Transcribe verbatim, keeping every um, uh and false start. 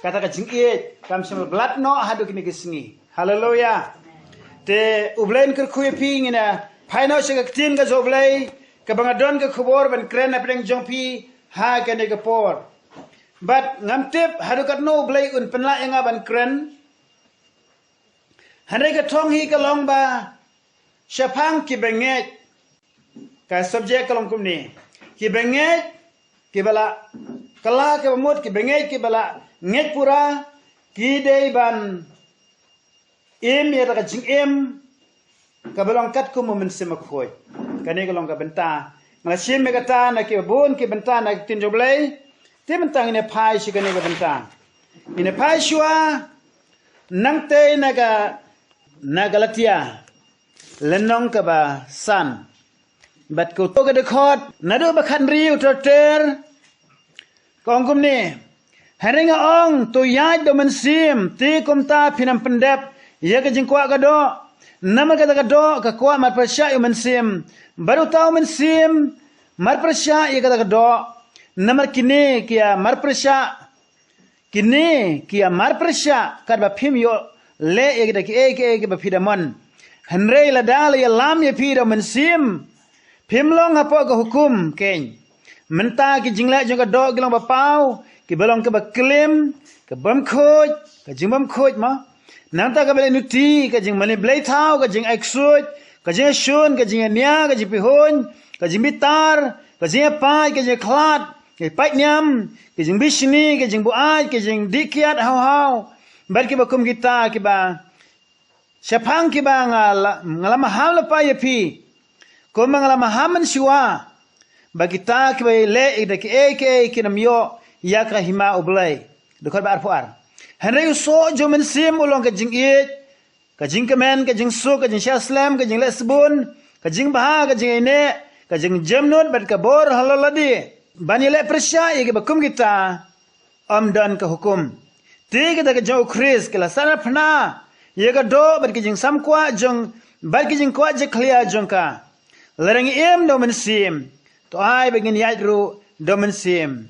Kata ka jingïeit kam shym la blat noh haduh kine ki sngi. Haleluya. Te U Blei un kyrkhu ïa phi. Ngin ïa phai noh sha ka ktien ka jong U Blei kaba nga don ka khubor ban kren na pdeng jong phi ha kane ka por. Bad ngam tip haduh katno U Blei un pynlah ïa nga ban kren. Hynrei ka thong hi ka long ba shaphang ki bangeit. Ka subject ka long kumne. Ki bangeit, ki ba la kylla, ki ba mut, ki bangeit, ki ba la ngeit pura, ki dei ban im ïa ka jingim kaba long katkum u Mynsiem Bakhuid. Kane ka long ka bynta. Nga la shim ïa kata na ki bun ki bynta na ki ktien jong U Blei. Te mynta ngin ïa phai sha kane ka bynta. Ngin ïa phai shuwa nangtei na ka, na Galatia lynnong kaba san. Bad ka uto ka dkhot naduh ba khathynriew ter ter. Ka ong kumne. Hynrei nga ong, to ïaid da u Mynsiem, te kumta phin ym pyndep ïa ka jingkwah ka doh. Namar kata ka doh ka kwah marpyrshah ïa u Mynsiem. Bad uta u Mynsiem marpyrshah ïa kata ka doh. Namar kine ki ïa marpyrshah, kine ki ïa marpyrshah katba phim ïoh leh ïa kita kiei kiei kiba phi da mon. Hynrei lada la ïalam ïa phi da u Mynsiem, phim long hapoh ka hukum keiñ. Mynta ki jingleh jong ka doh ki long ba paw, kiba long kaba klim, ka bym khuid, ka jingbym khuid mo. Nangta kaba leh nuti, ka jingmane blei thaw, ka jingai ksuid, ka jingshun, ka jingïania, ka jingpihuiñ, ka jingbitar, ka jingïapait, ka jingkhlad, ka jingpait niam, ka jingbishni, ka jingbuaid, ka jingdih kiad haw haw. Bad kiba kum kita kiba shaphang kiba nga la, nga la maham lypa ïa phi. Kumba nga la maham mynshuwa ba kita kiba leh ïa kita kiei kiei kin ym ïoh ïa ka hima U Blei. Dkhot ba arphew ar. Hynrei u soh jong u Mynsiem u long ka jingïeit, ka jingkmen, ka jingsuk, ka jingshah slem, ka jingleh sbun, ka jingbha, ka jingïaineh, ka jingjemnud bad ka bor halor lade. Ban ïaleh pyrshah ïa kiba kum kita ym don ka hukum. Te kita ka jong u Khrist ki la sahnarphna ïa ka doh bad ka jingsam kwah jong, bad ka jingkwah jakhlia jong ka. Lada ngi im da u Mynsiem, to ai ba ngin ïaid ruh da u Mynsiem.